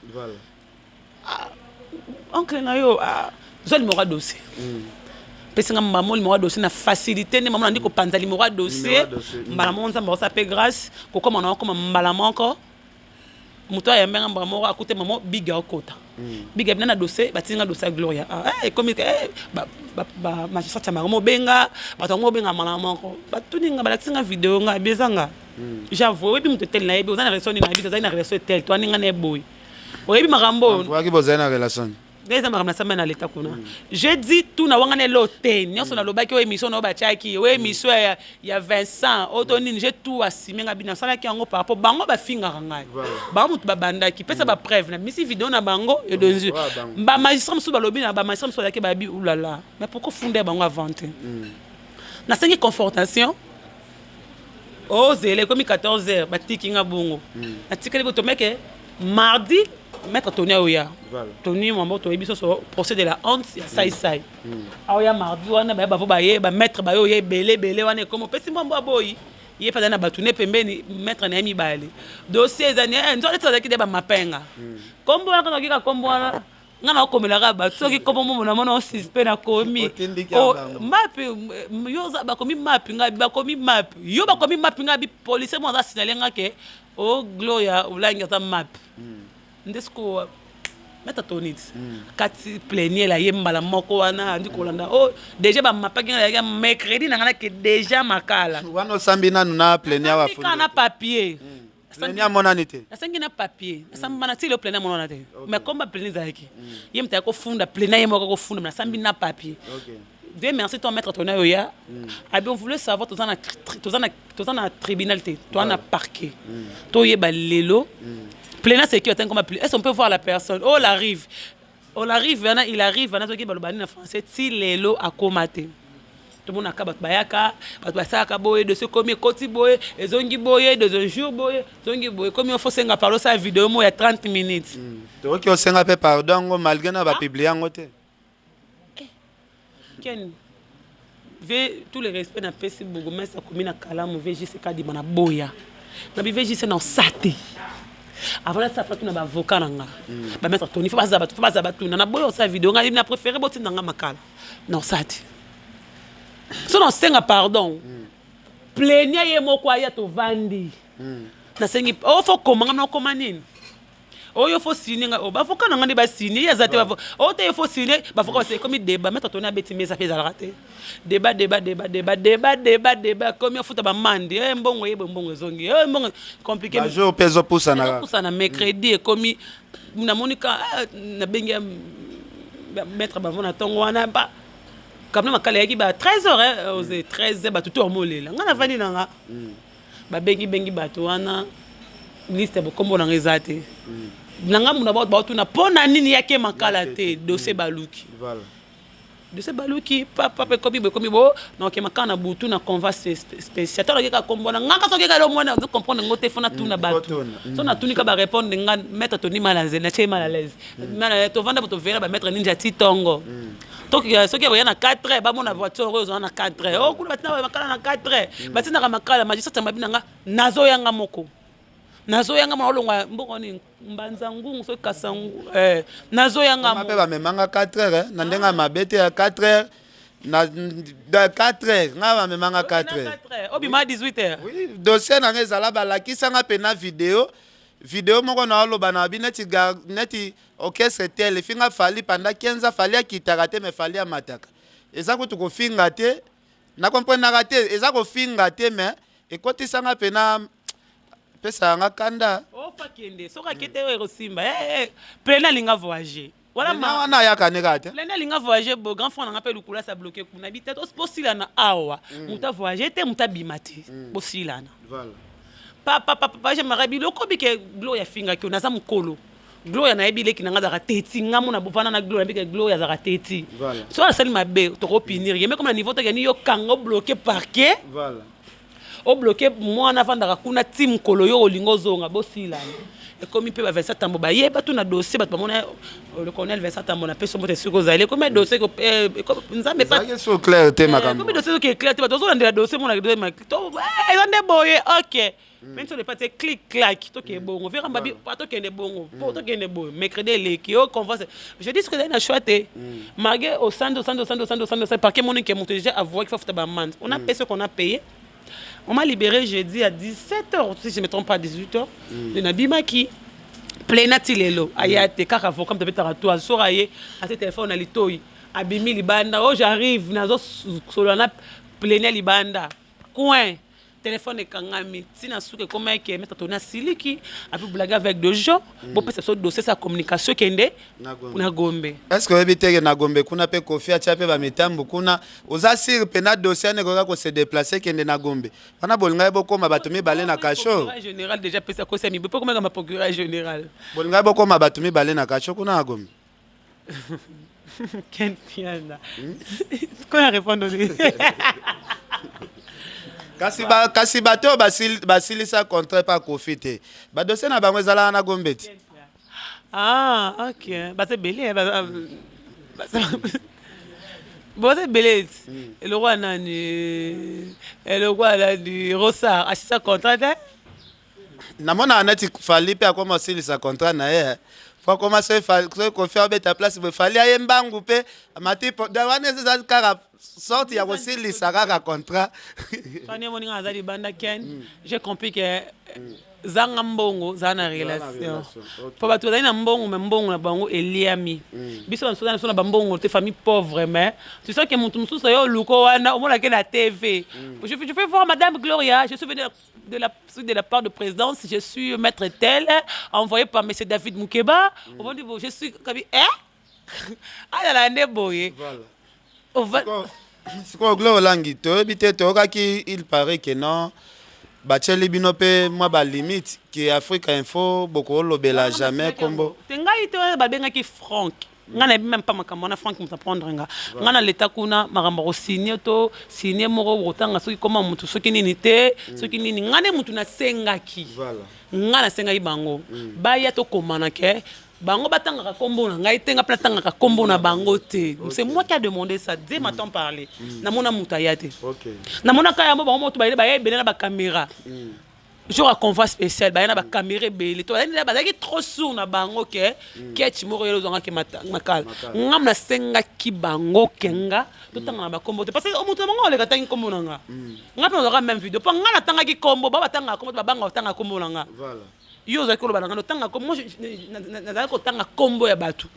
Oncle na yo zwa numéro ya dossier, pesi nga mama numéro ya dossier na facilité nde mama nandi kopanza numéro ya dossier mbala moko. Nzambe akosa mpe grâce kokoma na okoma mbala moko. Moto ayambi nga mbala moko, akute mamo biga okota. Biga bina na dossier, batindi nga dossier ya Gloria. Ah, eh, ekomi eh, ba ba ba magistrat ya bango mobenga, bato yango mobenga mbala moko. Batuni nga, balakisi nga video nga, bieza nga. J'avoue, oyebi moto tel nayebi, oza na relation nini nayebi, tozali na relation tel, toani nga na ye boye. Oyebi makambo oyo? Avouaki bozali na relation. Nde eza makambo nasamba na leta kuna. Je dis tout na wanga na elo te. Nyonso nalobaki oyo émission na oyo batiaki, oyo émission ya Vincent, oyo to nini, j'ai tout assumé nga bino nasalaki yango par rapport bango bafingaka ngai. Bango moto babandaki, pesa ba preuve na misi video na bango edonzi. Ba magistrat mosusu balobi na ba magistrat mosusu bazalaki babi oulala. Mais pourquoi funda bango avant te? Nasengi confortation. Ozela ekomi 14 heures batiki nga bongo. Natikali boto meke mardi maître Tony aoya. Tony mambo toyebi so procès de la honte ya sai sai. Aoya mardi wana ba bavo baye ba maître bayo ye ebele ebele wana ekomi opesi mbwa mbwa boyi. Ye mpe azali na bato ne pembeni maître na ye mibale. Dossier ezali nzoka neti azalaki nde ba mapenga. Kombo wana kaka kaka kombo wana nga nakomelaka bato soki kombo momo namona o suspect nakomi Otindiki O, bango. mapi yo oza bakomi mapi nga bakomi mapi yo bakomi mapi nga bi policier mo aza signale nga ke o Gloria Olangi aza mapi nde sikoyo maître Tony kati plaignel aye mbala moko wana andi kolanda o déjà bamapaki nga yaki mercredi na nga nake déjà makala Wana osambi nanu na plaignel Nasambi kaka na wafundi. papier. Plaignel amonani te. Nasengi na papier, nasamba na tilo plaignel amonana te. Mais comme ba plaignel ezalaki, ye moto ayaki kofunda plaignel ye moko akofunda, mais nasambi na papier. Dieu merci ton maître Tony oya. Abi on voulait savoir toza na toza na toza na tribunal te, toza na parquet. Toyeba lelo. Plaignel c'est qui attend comme plaignel. Est-ce qu'on peut voir la personne? Oh, elle arrive. On arrive wana, il arrive wana soki baloba nini na français ti lelo akoma te. Tomonaka bato bayaka, bato basalaka boye, dossier ekomi ekoti boye, ezongi boye, deuxième jour boye, ezongi boye, ekomi faut senga pardon osala video moko ya 30 minutes. Tokoki osenga mpe pardon yango malgré na bapublie yango te. Ken, ve tout le respect napesi bourgmestre akomi na kalamu VJC Kadima na boya. Na bi VJC na osate. Avant na safa tuna ba avocat na nga. Ba maître Tony faut baza bato, faut baza batuna na boya osala video nga na préféré botinda nga makala. Na osate. So na osenga pardon. Plaignez ye moko aya tovandi. Nasengi oh faut koma nga na okoma nini? Oyo faut signer nga, oh, bavoka na nga nde basigner, ye aza te bavoka. Oyo te ye faut signer, bavoka basi ekomi débat, maître Tony abeti mesa pe ezalaka te. Débat, débat, débat, débat, débat, débat, débat, ekomi afuta ba mandi, eh, mbongo ye boye, mbongo ezongi, eh, mbongo compliqué. Ba jour pe ezopusana kaka. Ezopusana mercredi ekomi, namoni ka, ah, nabengi ya, maître bavo na ntongo wana, ba, kamna makala eyaki ba 13 heures, eh, oze 13 heures, bato to bamolela. Nga navandi na nga. Babengi bengi bato wana liste ya bokombo na nga eza te. Na nga muna bato baotuna mpo na nini yake makala te, dossier baluki. Dossier baluki papa pe ekomi boye, ekomi bo na oke makala na butu na convoi spécial. Tala keka kombo na nga ka soki kaka mwana ozo comprendre ngo te, faut natuna bato. So natuni ka ba répondre nga maître Tony mal à l'aise, na tie mal à l'aise. Mal à l'aise, tovanda bo tovela ba maître ninja ti tongo. Toki soki oya na 4 heures, bamona voiture oyo ozala na 4 heures. Oh, kuna batinaka makala na 4 heures. Batinaka makala, magistrat ya mabi na nga, nazoyanga moko. Nazoyanga moko, olongwa mboko nini? Mbanza ngungu, soki kasangu. Nazoyanga Mpe moko. bamemanga 4 heures, eh, na ndenge ya mabe te ya 4 heures. Na, da 4 heures, nga bamemanga 4 heures. 4 heures. Obima 18 heures. Oui, dossier na nga ezala balakisanga mpe na video. Video moko na oloba na bi neti gar, neti orchestre tel efinga Fally pendant 15 ans, Fally akitaka te mais Fally amataka. Eza kutu kofinga te, na comprenaka te, eza kofinga te mais ekotisanga mpe na pesaka nga kanda. Ofa kende, soki akete oyo ekosimba. Plein alinga voyager. Wala ma wana ayaka ne kaka te. Plein alinga voyager bo grand frère na nga pe lukula sa bloqué kuna bi te bosilana awa. Muta voyager te, muta bima te. Bosilana. Voilà. Papa, papa, papa, j'aimerais biloko bike Gloria finga ki naza mukolo. Gloria nayebi leki na nga azalaka teti, nga mona bovanda na Gloria, nayebi ke Gloria azalaka teti. Voilà. So asali mabe, toko punir ye, mais comme na niveau te ni yo kanga bloqué parquet. Voilà. O bloqué mwana avandaka kuna ti mukolo yo olingo ozonga bosilana. Ekomi mpe ba Vincent Tambo bayeba tu na dossier bato bamona le colonel Vincent Tambo na peso mbote soki ozali ekomi dossier ko, Nzambe pa Ezalaki so clair te makambo. Ekomi dossier soki clair te bato bazolandela dossier mona dossier ma to, eza nde boye, ok. Mais so le pas te clic clac tokende bongo vera mbabi pa tokende bongo po tokende boye mercredi eleki o convoi je dis que na choix te malgré au centre, au centre, au centre, au centre, au centre, au centre, parquet moni ke moto déjà avoué qu'il faut futa ba amende. On a payé ce qu'on a payé. On m'a libéré jeudi à 17h, si je ne me trompe pas, 18h. De Nabimaki. Plena ti lelo aya te, kaka avocat moto abetaka to soki aye, atie telefone na litoi, abimi libanda: "Oh, j'arrive, nazosolola na plenia libanda." Coin telefone ekangami ntina. Suka ekoma eke maître Tony asiliki api blague avec de gens. Bopesa biso dossier sa communication ekende na Gombe. Est ce que oyebi teke na Gombe kuna mpe Kofi atia mpe bamitambo kuna? Oza sûr mpenza dossier wana ekoka kose déplacer kende na Gombe wana? Bolingai bokóma bato mibale na kasho. Procureur général déjà pesa kosa mibe mpo komekama procureur général. Bolingai bokóma bato mibale na kasho kuna na Gombe. Ken Piana koya répondre. Kasi bato oyo basilisa contrat mpa Kofi te, badossier na bango ezalaka na Gombe ti. Ah ok, baza ebele, baza ebele ti. Eloko ya nani, eloko ya nani, Rosar asisa contrat te. Namonaka neti Fally mpe akoma osilisa contrat na ye, fo akoma soki Kofi abeta place boye, Fally aye mbangu mpe amati. Wana eza kaka sorte ya kosilisa kaka contrat. Fani omoninga aza libanda. Ken, j'ai compris que zanga mbongo, zala na relation, po bato bazali na mbongo, mais mbongo na bango eliami. Biso bamosusu na biso na bambongo te, famille pauvre, mais tu sens que moto mosusu ayo oluko wana omonake na TV: Je peux voir madame Gloria? Je suis venu de la part de présidence, je suis maître tel, envoyé par monsieur David Mukeba." On dit: "Bon, je suis kabi." Eh, azala nde boye. Sikoyo Glo Olangi, toyebi te, toyokaki, il paraît que non, batieli bino mpe mwa balimite ke Africa Info bokolobela jamais kombo. Te, ngai te, babengaki Frank, ngai nayebi même pas makambo wana. Frank moto aprendre nga, ngai na leta kuna makambo ya kosigne to signe moko kotanga soki koma motu soki nini te, soki nini. Ngai nde motu nasengaki, ngai nasengaki bango baya tokomana ke bango batangaka kombo na ngai te, nga mpe natangaka kombo na bango te. C'est moi qui a demandé ça. Dieu m'entend parler. Namona moto aya te, namonaka yango bango moto bayele, baya ebele na bacaméra jour ya convoi spécial, baya na bacaméra ebele to bazalaki trop sour na bango ke ketch moko yelo ozwangaki makala. Ngam nasengaki bango ke nga totanga na bakombo te, parce que moto na bango oleka tangi kombo na nga, nga mpe nazwaka même vidéo, mpo nga natangaki kombo ba batangaka kombo te, babanga kotanga kombo na nga. Yo ozalaki koloba na nga notanga kombo, nazalaki kotanga kombo ya bato,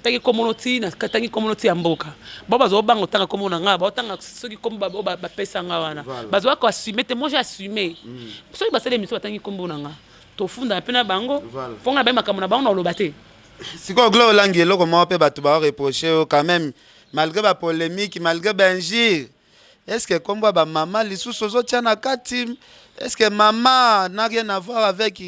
tangi kombo no ti tangi kombo no ti ya mboka. Bao bazwa obanga otanga kombo na nga, baotanga soki kombo oyo bapesa nga wana, bazwaka koassume te. Moi j'ai assumé. Soki basali émission batangi kombo na nga, tofundana mpe na bango, mpo nga na baye makambo na bango na oloba te. Sikoyo Glo Olangi, eloko moko mpe bato baoreproche yo quand même, malgré bapolémique, malgré bainjure, est ce que kombo ya bamama lisusu ozotia na kati? Est ce que mama n'a rien à voir avec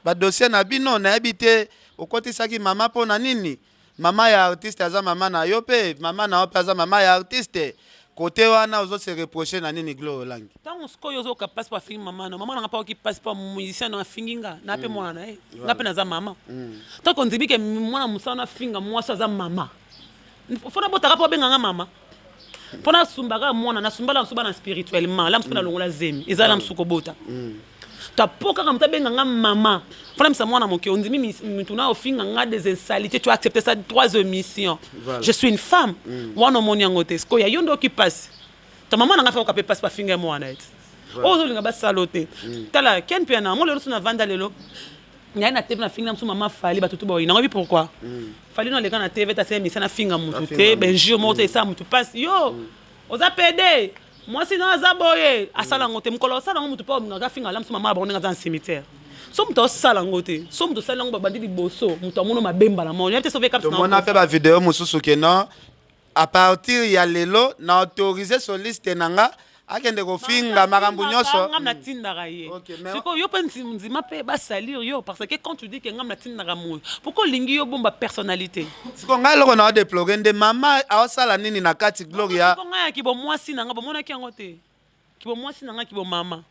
badossier na bino? Nayebi te okotisaki mama mpo na nini. Mama ya artiste aza mama na yo mpe, mama na yo mpe aza mama ya artiste. Kote wana ozose reproche na nini, Glo Olangi? Ntango sikoyo ozoyoka mpasi mpo afingi mama na mama nanga, mpo ayoki mpasi mpo musicien na afingi nga na mpe mwana na ye, nga mpe naza mama. Ntango ondimi ke mwana mosala na afinga mwasi aza mama, fo nabotaka mpo abenganga mama, mpo nasumbaka mwana, nasumbala mosusu bana spirituellement, la mosusu nalongola zemi, eza la mosusu kobota to po kaka moto abenganga mama, fana misa mwana moke. Ondimi mutu na ofinga nga des insanités, tu as accepté ça, trois émissions. Je suis une femme wana, omoni yango te. Sikoyo ya yo nde oki mpasi to mama nanga mpe oka mpe mpasi bafinga ye mwana ete oyo ozolinga basala te. Tala Ken mpe na yango lelo so navanda lelo naye na TV, nafingi na mosu mama Fally, bato to baoyina ngo. Bi pourquoi Fally no aleka na TV te, asala émission, nafinga mutu te, bainjure moko te, esala mutu mpasi. Yo oza pede, mwasi no aza boye, asala yango te. Mokolo asala yango, mutu mpo olingaka afinga ala mosu mama bango ndenge aza na cimetière. So moto asala yango te, so moto osali yango, babandi liboso moto amono mabemba na moni te sauve. Tomona mpe bavideo mosusu ke non, à partir ya lelo na autorise soliste na nga akende kofinga makambo nyonso. Ngam natindaka ye. Sikoyo yo mpe ndima mpe basalir yo, parce que quand tu dis que ngam natindaka moyo, pourquoi olingi yo bomba personnalité? Siko ngai eloko na odeplore nde mama aosala nini na kati, Gloria? Ngai ya kibo mwasi na nga, bomonaki yango te, kibo mwasi na nga, kibo mama.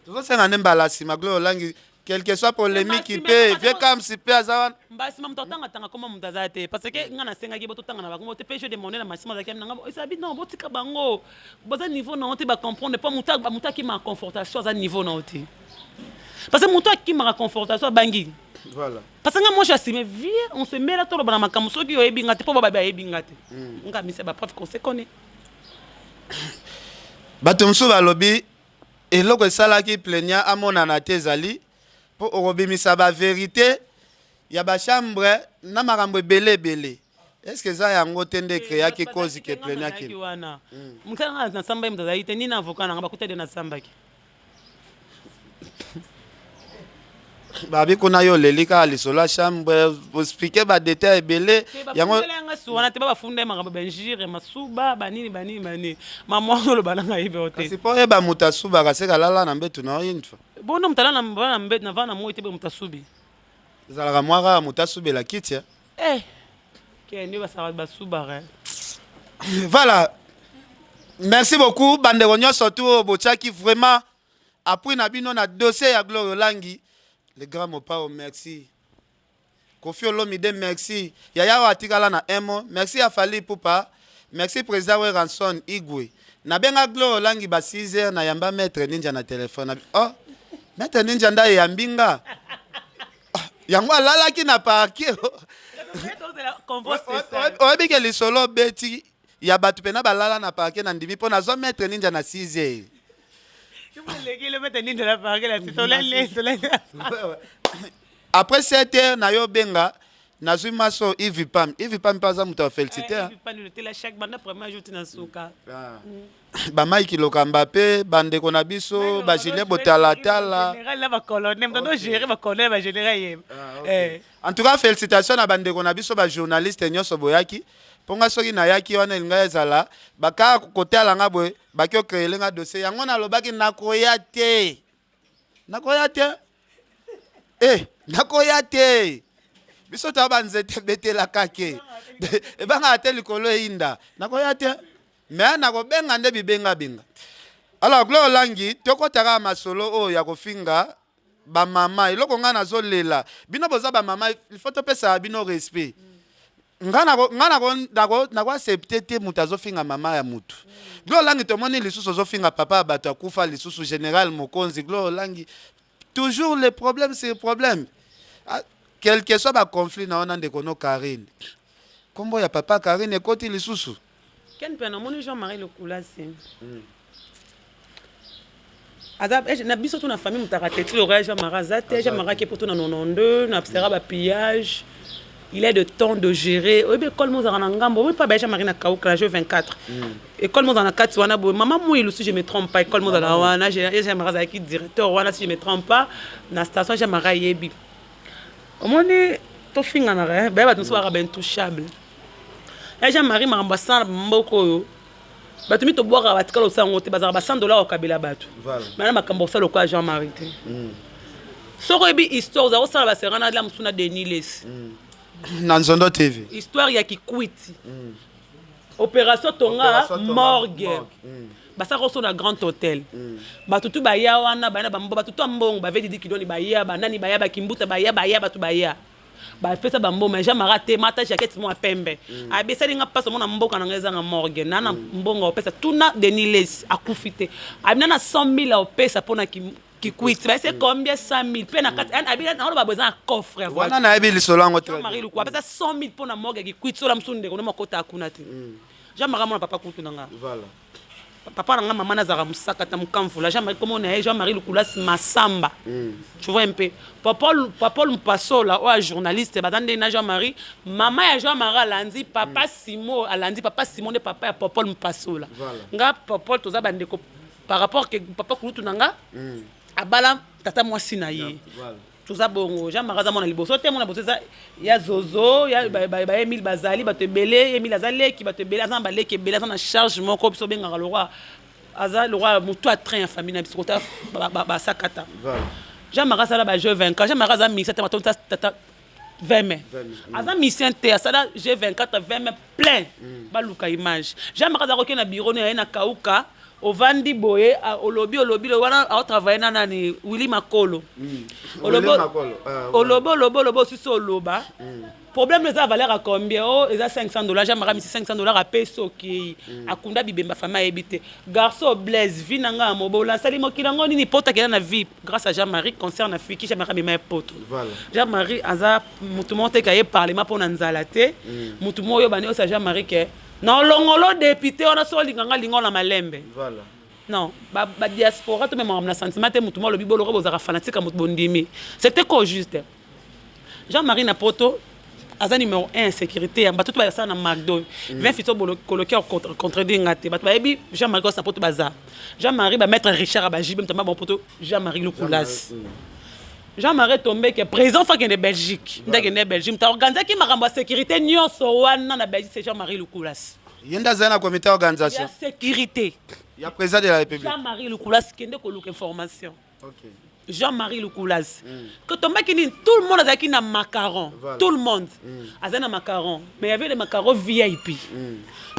Tozosenga nde mbala nsima, Gloria Olangi, quelque soit polémique mpe vie Kamsi mpe aza wana. Mbasima moto atangatanga koma moto aza te, parce que nga nasengaki bo totanga na bango te. Mpe je demande na masima azalaki nanga, esabi non, botika bango, baza niveau na yo te, bacomprendre mpo moto akimaka confrontation aza niveau na yo te, parce que moto akimaka confrontation abangi. Parce que nga, moi j'assume vie, on se met là, toloba na makambo. Soki oyebi nga te, mpo bababi ayebi nga te, nga misa bapreuve qu'on se connaît. Bato mosusu balobi eloko esalaki plaignant amonana te ezali mpo okobimisa bavérité. ya ba chambre na makambo ebele ebele. Est ce que eza yango te nde ecreaki cause que plaignaki? Wana mosala nga nasamba ye moto azalaki te, nini avocat na nga bakuta de nasambaki. Babi kuna yo oleli kaka lisolo ya chambre, explique ba detail ebele yango yanga su wana te, ba bafunda ye makambo ba injure masuba banini banini banini, mama wana oloba na ngai be te. Kasi po oyeba moto asubaka seka alala na mbetu na yo une fois. Bono moto alala na mbetu na vana moi te, be moto asubi. Ezalaka mwa kaka moto asubela kiti. Eh kende basaka basubaka. Voilà. Merci beaucoup bandeko nyonso tu oyo botiaki vraiment appui na bino na dossier ya Gloria Olangi. Le grand Mopao, merci. Koffi Olomide, merci. Yaya oyo atikala na un mot. Merci ya Fally Ipupa. Merci président Werrason Igwe. Nabenga Gloria Olangi ba 6 heures na yamba maître Ninja na téléphone. Oh, maître Ninja nda eyambi nga. Oh, yango alalaki na parquet. Oyebi ke lisolo obeti ya bato mpena balala na parquet na ndimi mpo nazwa maître Ninja na 6 heures. Après 7 heures na yo benga nazwi maso Yves Pam. Yves Pam mpe aza moto ya félicité. Ba Mike Lokamba mpe bandeko na biso ba Julien Botalatala. En tout cas félicitations na bandeko na biso ba journaliste nyonso boyaki. Mpo nga soki nayaki wana elinga ezala bakaka kotala nga boye baki okreele nga dossier yango nalobaki nakoya te. Nakoya te. Eh, nakoya te. Biso toya banzete ebetelaka ke. Ebangaka te likolo eyinda. Nakoya te. Mais nakobenga nde bibenga benga. Alors Gloire Olangi, tokota kaka masolo oyo ya kofinga ba mama. Eloko nga nazolela, bino boza ba mama, il faut topesa bino respect. Nga nako nga nako nako nako accepter te moto azofinga mama ya mutu. Gloire Olangi tomoni lisusu ozofinga papa ya bato akufa lisusu général Mokonzi. Gloire Olangi toujours les problèmes sur problème. Ah, quel que soit ba conflit na wana ndeko no Karine. Kombo ya papa Karine ekoti lisusu. Ken mpe namoni Jean-Marie Lokulasi. Aza na biso to na famille mutaka teti le Jean-Marie aza te. Jean-Marie ke poto na 92 na sera ba pillage. Il est de temps de gérer. Oyebi école mozaka na ngambo. Oyebi pa ba Jean-Marie na Kauka jeu 24. École mozaka na kati wana boye. Maman Mouilou si je me trompe pas école mozaka wana Jean-Marie azalaki directeur wana si je me trompe pas na station Jean-Marie ayebi. Omoni tofinganaka baye bato mosusu baka ba intouchable. Ya Jean-Marie makambo asala mboka oyo bato mi tobwaka batikala osala yango te, bazalaka ba 100 dollars okabela bato. Mana makambo osala lokola Jean-Marie te. Soki oyebi histoire ozala kosala basera na la mosusu na Denis Lessi. Na Nzondo TV. Histoire ya Kikwiti. Opération Tonga morgue. Basaka oso na Grand Hôtel. Bato tu baya wana baya na bambo bato tu mbongo ba Didi Kidoni baya ba nani baya ba Kimbuta baya baya bato baya. Bapesa bamboma Jean Marie te mata jaquette mo pembe. Abesali nga paso mona mboka na nga ezanga morgue na na mbongo opesa tuna Denis Lessi akufi te. Abina na 100 000 opesa pona Kikwiti ba c'est combien 100 000 pe na kati abina na ba besoin coffre ya wana na yebi lisolo yango te. Jean Marie Lukwa apesa 100 000 pona morgue ya Kikwiti sola musu ndeko no makota akuna te. Jean Marie mona papa kutu na nga. Voilà. Papa na nga mama nazaka musaka ta mukamvula Jean Marie comment na ye Jean Marie Lukulas Masamba. Tu vois un peu. Papa Papa Mpasola oya journaliste bazande na Jean Marie, mama ya Jean Marie alandi papa Simo alandi papa Simon de papa ya Papa Mpasola. Nga Papa toza bandeko par rapport que papa kulutu na nga abala tata mwasi na ye. Toza bongo Jean Marie aza mwana liboso te, mwana liboso eza ya Zozo ya ba Emile bazali bato ebele, Emile aza leki bato ebele, aza na baleki ebele, aza na charge moko biso bengaka le roi, aza le roi moto ya train ya famille na biso kota basakata. Jean Marie asala ba jeu 24, Jean Marie aza ministre te bato tata 20 mai. Aza mission te, asala jeu 24 20 mai plein. Baluka image. Jean Marie aza koke na bureau na ye na Kauka. Ovandi boye olobi olobi wana ao travailler na nani Willy Makolo. Olobi olobi olobi olobi osisi oloba. Problème eza valeur à combien? Oh eza 500 dollars, Jean Marie misi 500 dollars apesi okei. Akunda bibemba famille ayebi te. Garçon Blaise vie na nga mobola sali mokili yango nini pota kela na vie grâce à Jean Marie concert na fiki Jean Marie mema poto. Jean Marie aza mutu moko te kaye parlement pona nzala te. Mutu moko yo bani osa Jean Marie ke na olongolo député wana so olinga nga linga na malembe. Voilà. Non, ba, ba diaspora to même na sentiment te mutu moko lobi boloko bozaka fanatique mutu bondimi. C'était quoi juste? Jean-Marie na poto aza numéro 1 sécurité ya bato to basala na McDo. 20 fito koloki ya contredire nga te. Bato bayebi Jean-Marie na poto baza. Jean-Marie ba maître Richard ba JB mtamba bon poto Jean-Marie Lukulas. Jean-Marie tombé que président fa kende Belgique. Ndakende Belgique. Mta organisaki makambo ya sécurité nyonso wana na Belgique c'est Jean-Marie Lukulas. Ye nde azali na comité organisation ya sécurité ya président de la République. Jean-Marie Lukulas kende koluka information. Okay. Jean-Marie Lukulas. Que tombaki nini, tout le monde azalaki na macaron. Voilà. Tout le monde azali na macaron, mais il y avait des macarons VIP.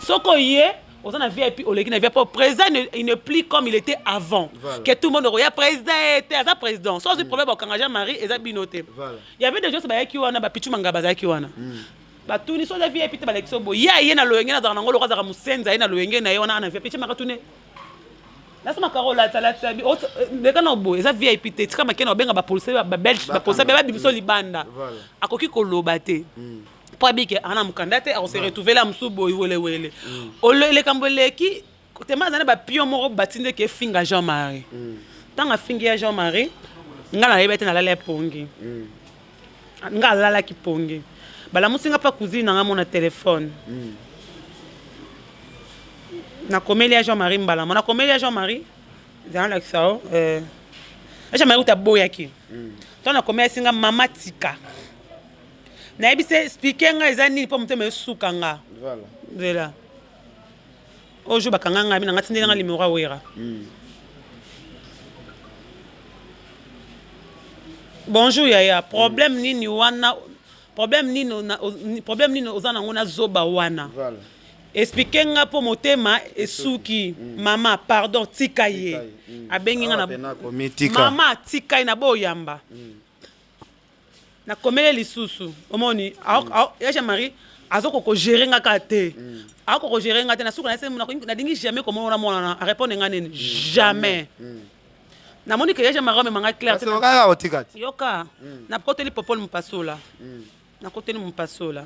Soko ye oza na VIP, oleki na VIP, président il ne plie comme il était avant. Voilà. Que tout le monde oya président était aza président. So ozwi problème okanga Jean-Marie eza bino te. Voilà. Il y avait des gens bayaki wana ba pichu manga bazalaki wana. Batuni so oza VIP te balekisi yo boye. Ye aye na loyenge nazalaka nango loko azalaka mosenzi aye na loyenge na ye wana ana VIP ti maka tune. Nasa makaro olata lata bi leka na boye eza VIP te tika makena obenga ba policier ba belge ba policier ba biso libanda. Akoki koloba te. Po abike ana mukanda te ako se retrouver la musu boye wele wele. Oleleka mboleki tema azana ba pion moko batinde ke finga Jean-Marie. Tanga fingi ya Jean-Marie nga na yebete na lala pongi. Nga alalaki pongi. Balamusi nga pa cousine na nga mona téléphone. Nakomeli ya Jean-Marie mbala mo nakomeli ya Jean-Marie zala lakisa yo Jean-Marie kuta aboyaki ntango nakomeli asinga mama tika nayebi se explike nga eza nini mpo motema esuka nga nzela oyo jour bakanga ngai na nga tindeli nga numéro ya Wera. Bonjour yaya, problème nini wana, problème nini, problème nini oza nango na zoba wana? Explique nga po motema esuki. Mama pardon tika ye. Abengi nga na mama tika ye na boyamba. Nakomele lisusu omoni ya Jean-Marie azoko ko gérer nga ka te. Akoko ko gérer nga te na suka na se nalingi jamais komona mwana na répondre nga nini jamais. Namoni ke ya Jean-Marie amemanga clair te. Yoka nakoteli Popol Mupasola. Nakoteli Mupasola.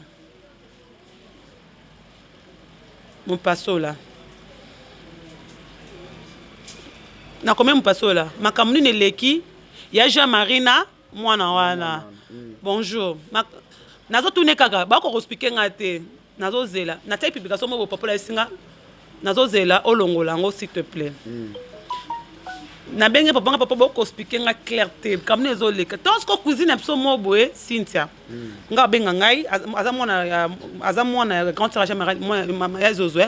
Mupasola. Nakomi Mupasola. Makambo nini eleki ya Jean-Marie na mwana wana. Bonjour. Nazotune kaka bako ko expliquer nga te. Nazozela. Natia publication moko Popola esinga. Nazozela olongola yango s'il te plaît. Nabenge papa nga papa boko expliquer nga clair te. Kamne ezoleka. Tango cuisine na biso mo boye Cynthia. Nga abenga ngai aza mwana ya aza mwana ya grande sœur Jean-Marie mwana ya Zozo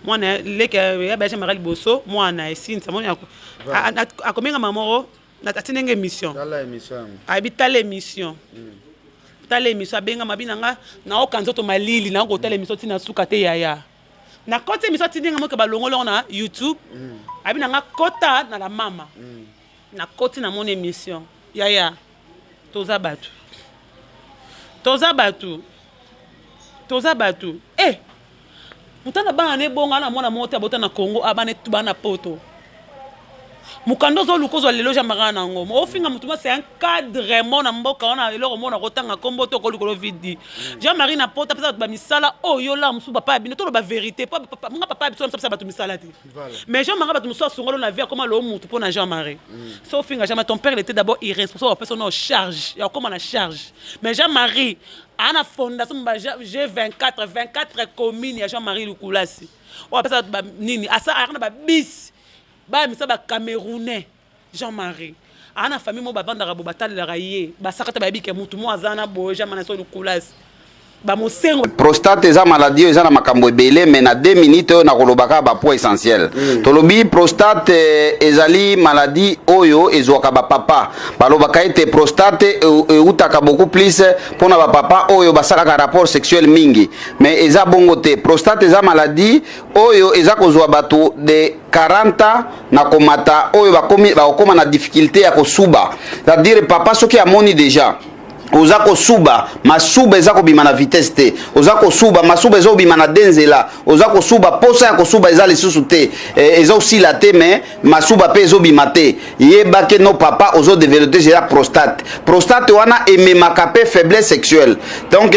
mwana leke ya ba Jean-Marie liboso mwana ya Cynthia mwana akomenga mama moko atindi nga émission. Tala émission yango. Abi tala émission. Tala émission abenga mabi na nga naoka nzoto malili na kotala émission tina suka te yaya. Na koti émission atindi nga moke balongolo na YouTube. Abi na nga kota na la mama. Na koti na mon émission. Yaya toza batu. Toza batu. Toza batu. Eh mutana bana ne bonga na mwana moko te abota na Congo abana tu bana poto. Mukando ozoluka ozwa lelo Jean-Marie na yango. Ofinga mutu c'est un cadre mona mboka wana eloko mona kotanga kombo to kolikolo vidi. Jean-Marie na poto apesa bato ba misala oyo la musu papa ya bino toloba vérité pa papa nga papa ya biso apesa bato misala te. Mais Jean-Marie bato musu asongolo na vie akoma lo mutu pona Jean-Marie. So ofinga Jean-Marie ton père il était d'abord irresponsable apesa no charge ya koma na charge. Mais Jean-Marie ana fondation ba G24 24 communes ya Jean-Marie Lukulasi. Oyo apesa bato ba nini asa na ba bis ba misa ba Camerounais Jean-Marie. Ana famille mo bavandaka bo batalelaka ye basakata bayebi ke mutu mo aza na boye Jean-Marie so Lukulasi. Ba mosengo Prostate eza maladie oyo eza na makambo ebele mais na 2 minutes oyo nakoloba kaka ba points essentiels. Tolobi prostate ezali maladie oyo ezwaka ba papa. Balobaka ete prostate eutaka beaucoup plus mpona ba papa oyo basalaka rapport sexuel mingi, mais eza bongo te. Prostate eza maladie oyo eza kozwa bato de 40 ans na komata oyo bakomi bakokoma na difficulté ya kosuba. C'est-à-dire papa soki amoni déjà oza kosuba masuba eza kobima na vitesse te, oza kosuba masuba eza kobima na de nzela, oza kosuba posa ya kosuba eza lisusu te, eza osila te mais masuba pe ezobima te, yeba ke no papa ozo développer déjà prostate. Prostate wana ememaka pe faiblesse sexuelle. Donc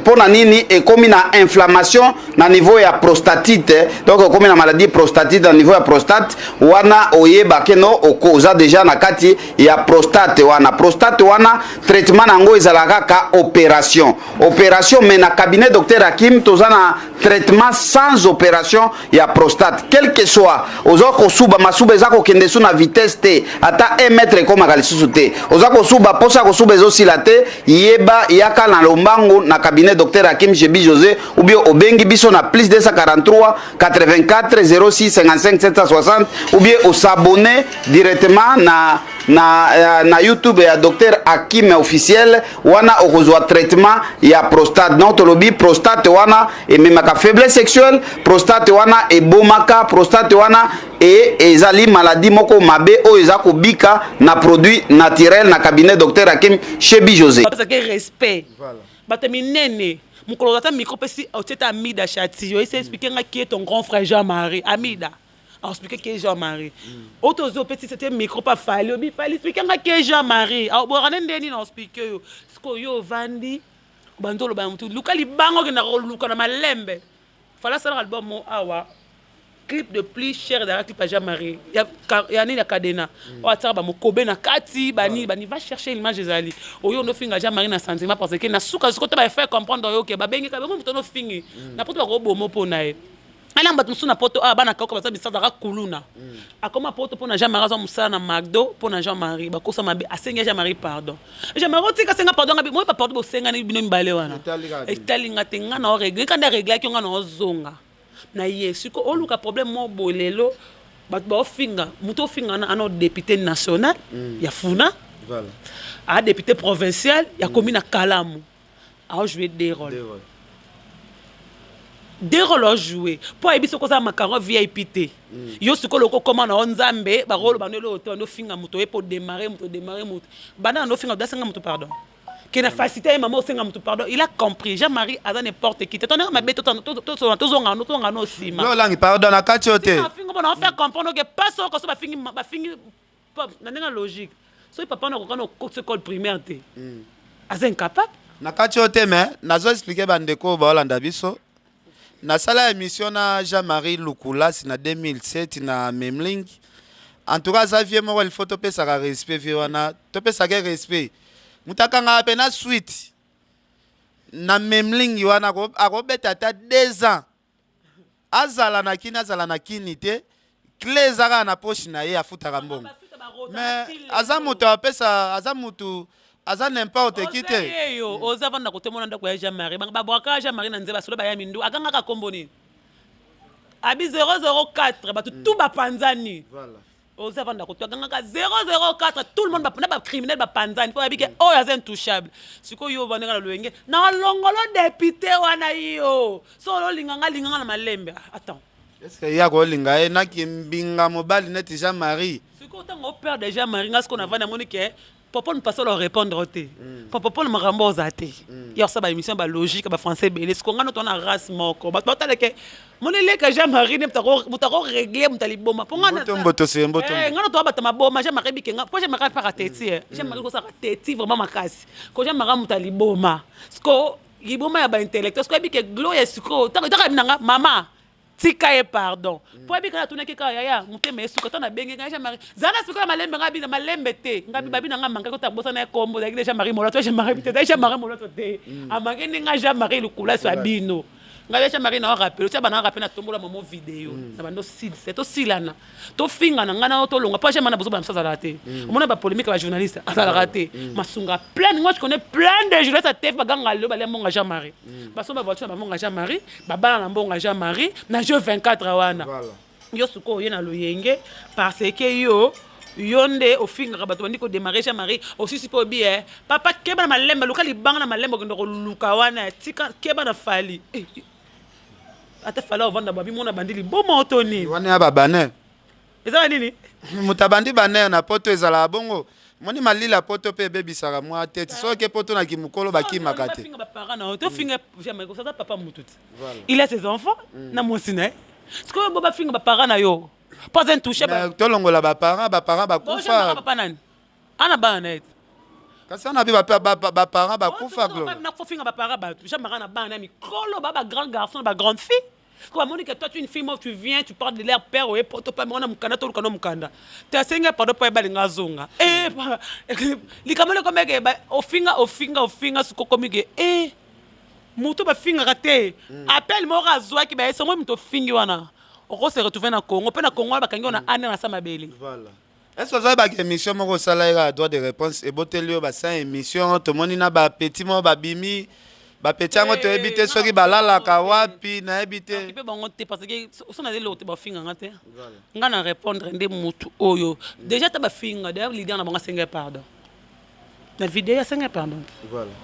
pona nini ekomi na inflammation na niveau ya prostatite, donc ekomi na maladie prostatite na niveau ya prostate wana, oyeba ke no oza déjà na kati ya prostate wana. Prostate wana traitement nango yango ezalaka kaka opération. Opération, mais na cabinet Docteur Hakim toza na traitement sans opération ya prostate. Quel que soit oza kosuba, masuba eza kokende su na vitesse te, ata 1 mètre ekomaka lisusu te, oza kosuba, posa kosuba ezosila te, yeba, yaka na lombangu na cabinet Docteur Hakim Jebi José, ou bien obengi biso na plus 243 84 06 55 760, ou bien os'abonner directement na YouTube ya Docteur Hakim officiel. Wana okozwa traitement ya prostate. Donc tolobi prostate wana ememaka faiblesse sexuelle, prostate wana ebomaka, prostate wana e ezali maladie moko mabe oyo eza kobika na produit naturel na cabinet Docteur Hakim Chebi José. Bapesaki respect bato minene. Mokolo ata micro pesi otie ta Amida Chati, oyesi expliquer nga qui est ton grand frère Jean-Marie. Amida expliquer qui est Jean-Marie. Oyo tozwi, opesi sete micro pa Fali, obi Fali, expliquer nga qui est Jean-Marie. Bokana nde nini na expliquer yo? Sikoyo yo ovandi, obandi oloba na motu, luka libanga, okendaka koluka na malembe. Fali asalaka album mo awa, clip de plus cher ezalaka clip ya Jean-Marie ya nini, ya Kadena, oyo atiaka bamokobe na kati, banini bani. Va chercher l'image ezali. Oyo onofinga Jean-Marie na sentiment, parce que na suka siko to bafaire comprendre oyo ke babengi ka bango moto onofingi na poto, bakoboma mpo na ye. Ala bato mosusu na poto awa, bana kauka, baza misala, azalaka kuluna, akoma poto mpo na Jean-Marie, azwa mosala na Macdo mpo na Jean-Marie. Bakosa mabe, asengi Jean-Marie pardon. Jean-Marie otika asenga pardon, nga moyi bapardon bosengani bino mibale wana. Etalinga te, nga na orégler kanda, aréglaki nga na ozonga na ye. Siko oluka problème moko boye lelo, bato baofinga moto, ofinga wana ana député national ya Funa, a député provincial ya komi na Kalamu, aojouer deux rôles, deux rôles aojouer mpo ayebi soki oza macaron VIP te. Yo sikoyo lokokoma na yo Nzambe, bakoloba no eloko te. Bando ofinga moto oye mpo démarrer moto, démarrer moto, banda na ofinga, odasenga moto pardon, ke na facilité ye mama osenga moto pardon. Il a compris, Jean-Marie aza n'importe qui te. Tondenge mabe, tozonga tozonga no nsima. Olangi pardon na kati oyo te. Afinga mpona ofaire comprendre ke pasi oko so bafingi, bafingi na ndenge logique. Soki papa na okoka na okotisa école primaire te, aza incapable. Na kati oyo te, mais nazo expliquer bandeko oyo baolanda biso. Nasala émission na Jean-Marie Lukulasi na 2007 na Memling. En tout cas aza vieux moko, il faut topesaka respect. Vieux wana topesaka respect, moto akangaka mpe na suite na Memling wana, akobeta ata 2 ans, azala na kini, azala na kini te, clé eza kaka na poche na ye, afutaka mbongo. Mais aza moto apesa, aza motu, aza n'importe qui te. Eyo oza vanda kotomona ndako ya Jean Marie, babwaka Jean Marie na nzela, basolo baya mindu, akangaka kombo nini, abi 004, bato tu bapanzani. Oza vanda koto, akangaka 004, tout le monde na bacriminel bapanzani mpo bayebi ke oyo aza intouchable. Sikoyo yo bandenge na loyenge na longolo député wana, yo so ololinganga, linganga na malembe. Attends. Est-ce ye akolinga ye naki mbinga mobali neti Jean Marie? Sikoyo ntango operdre Jean Marie, nga sikoyo navandi, namoni ke popo ne passe répondre te, po popo na makambo oza te, ya kosala baémission balogique, bafrançais ebele. Sikoyo nga no toza na race moko, bato bataleke moni leka Jean Marie nde moto akorégler moto aliboma mpo nga Mboto se mboto. Nga no toza bato maboma. Jean Marie bikenga mpo Jean Marie apaka teti, Jean Marie kosaka teti vraiment makasi ko Jean Marie moto aliboma. Sikoyo liboma ya baintellectuel, sikoyo ebike gloria. Sikoyo taka binanga mama tika ye pardon mpo yebi kaka atunaki kaka yaya motema esuka. Ntango nabengi ngai Jean Marie, zala na sikoyo malembe, ngai bina malembe te, ngai babi na ngai manke kota bosana ye kombo ezalaki de Jean Marie Molato. Jean Marie te, ezalaki Jean Marie Molato te, amanke nde ngai Jean Marie Lukulasi ya bino. Ngai Jean Marie na rappel otia bana rappel, natombola mamo video na bando silse, tosilana, tofingana ngai na tolonga mpo Jean Marie na bozoba na biso azalaka te. Omona bapolémique ya bajournaliste, azalaka te masunga plein. Moi je connais plein de journalistes ya TV, baganga lelo balia mbongo ya Jean Marie, basomba voiture na bambongo ya Jean Marie, babala na mbongo ya Jean Marie na jeu 24 wana. Yo sikoyo oye na loyenge parce que yo nde ofingaka bato, bandi kodémarrer Jean Marie, osisi mpo obi e papa keba na malembe, luka libanga na malembe, okende koluka wana, tika keba na Fali. Eh, ata Fali ovanda babi mona bandi liboma oto nini? Wana ya babaner. Eza nini? Moto abandi baner na poto ezalaka bongo. Moni malila poto mpe ebebisaka mwa tete, soki poto na kimokolo bakimaka te. Bafinga baparent na yo, tofinga Jean Marie, aza papa mutu te, il a ses enfants na mwasi na ye. Sikoyo bo bafinga baparent na yo mpo aza intouchable. Mais tolongola baparent, baparent bakufa. Papa nani ana bana na ye te? Kasi wana mpe baparent bakufa, Gloria. Nakofinga baparent bato. Jean Marie na bana ya mikolo, ba bagrand garçon na bagrande fille. Ko bamoni que toi, tu es une fille moko, tu viens, tu parles de leur père, oye poto pa mona mokanda, toluka no mokanda te. Asengi pardon mpo ebalinga azonga. Likambo lekomeke ofinga, ofinga, ofinga, siko okomi ke e moto bafingaka te. Appel moko azwaki, bayesi yango, moto ofingi wana okose retrouver na Congo mpe na Congo wana bakangi yo na ane na sa mabele. Voilà. Est ce que ozoyebaka émission moko osala kaka droit de réponse, eboteli oyo basa émission, tomoni na bapeti moko babimi, bapeti yango toyebi te soki balalaka wapi, nayebi te. Mpe bango te, parce que so naza eloko te, bafinganga te. Nga na répondre nde motu oyo déjà ata bafinga. D'ailleurs, leader na bango asengai pardon na video, asengai pardon.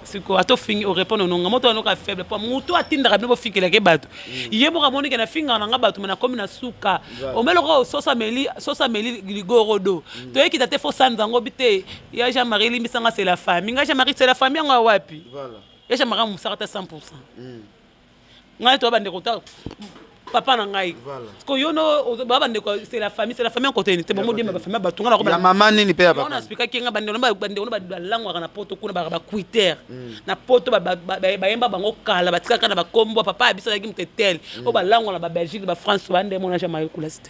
Siko ata ofingi, orépondre nonga moto wana oka faible, po motu atindaka bino bofingelaki bato. Ye moko amoni ke nafingaka na nga bato, me nakomi na suka. Omeloko soso ameli, soso ameli ligorodo, toyekita te, fo sanza yango bi te. Ya Jean Marie, limbisanga, c'est la famille. Nga Jean Marie, c'est la famille yango ya wapi? Ya Jean Marie mosaka te 100. Ngai toya bandeko ta papa na ngai ko yo no ba bandeko, c'est la famille, c'est la famille akoteni te. Bango diema bafamille bato nga. Ya mama nini mpe ya na papa? Expliquaki nga, bandeko no balangwaka na poto kuna, baka baquiter na poto, bayemba bango kala, batikaka na bakombo papa ya biso azalaki moto etel oyo balangwa na Babelgique, Bafrance. Bande mona Jean Marie Kulasi te.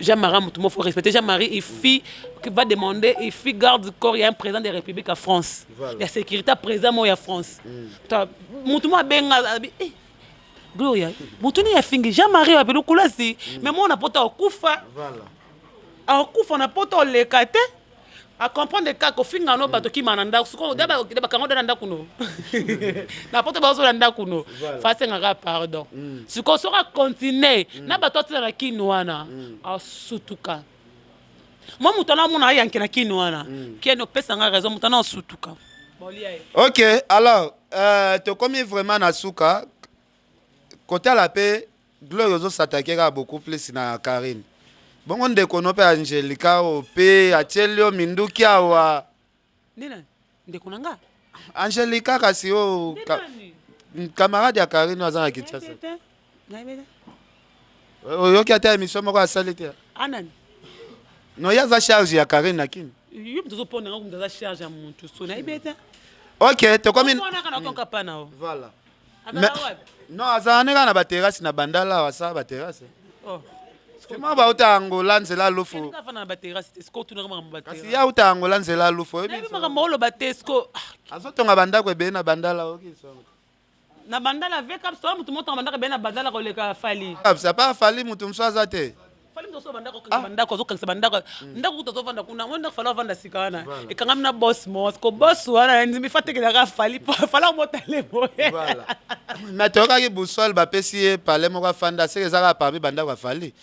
Jean-Marie Moutumo, faut respecter Jean-Marie. Il fit, qui va demander, il fit garde du corps, il y a un président de la République à France. Il y a sécurité président, moi, il y a France. Moutumo a benga, eh, Gloria, Moutouni ya fingi, Jean-Marie a pelu kulasi, mais moi on a pota okufa. Okufa na poto oleka te. A comprendre kaka kofinga no bato kima na ndako, sikoyo bakango da na ndako no na poto, bazola ndako no, fasengaka pardon. Sikoyo soki acontinue na bato atina na kini wana, asutuka. Mwa moto wana amona ayanke na kini wana, keni opesanga raison, moto wana asutuka. Ok, alors tokomi vraiment na suka. Kotala mpe Gloire ozosatake kaka beaucoup plus na Karine. Bongo ndeko no mpe Angelika oyo mpe atieli yo minduki awa. Nde ndeko na nga? Angelika kasi oyo camarade ya Karine oyo aza na Kinshasa. Oyoki ata émission moko asali te? Anani? No, ye aza charge ya Karine na Kini. Yo moto ozopona nga, moto aza charge ya motu, so nayebi ete. Ok, tokomi. Wana kaka nakonka pa na o. Voilà. Non, azala ne kaka na baterrasse na Bandala awa, asala baterrasse. Sima bauta Angola, nzela Lufu. Kasi ye auta Angola, nzela Lufu. Makambo oloba te siko. Azotonga bandako ebele na Bandala, oki Na Bandala veka so motu motonga bandako ebele na Bandala koleka Fali. Apa Fali, motu mosusu aza te. Fali moto osala bandako, okangisa bandako, azokangisa bandako. Ndako kuta azovanda kuna, mo ndako Fali avanda sika wana ekangami na bos mo ko bos wana ndimi fa tekelaka Fali, Fali amotale boye. Mais toyokaki Busol bapesi ye palais moko afanda, seke eza kaka parmi bandako ya Fali.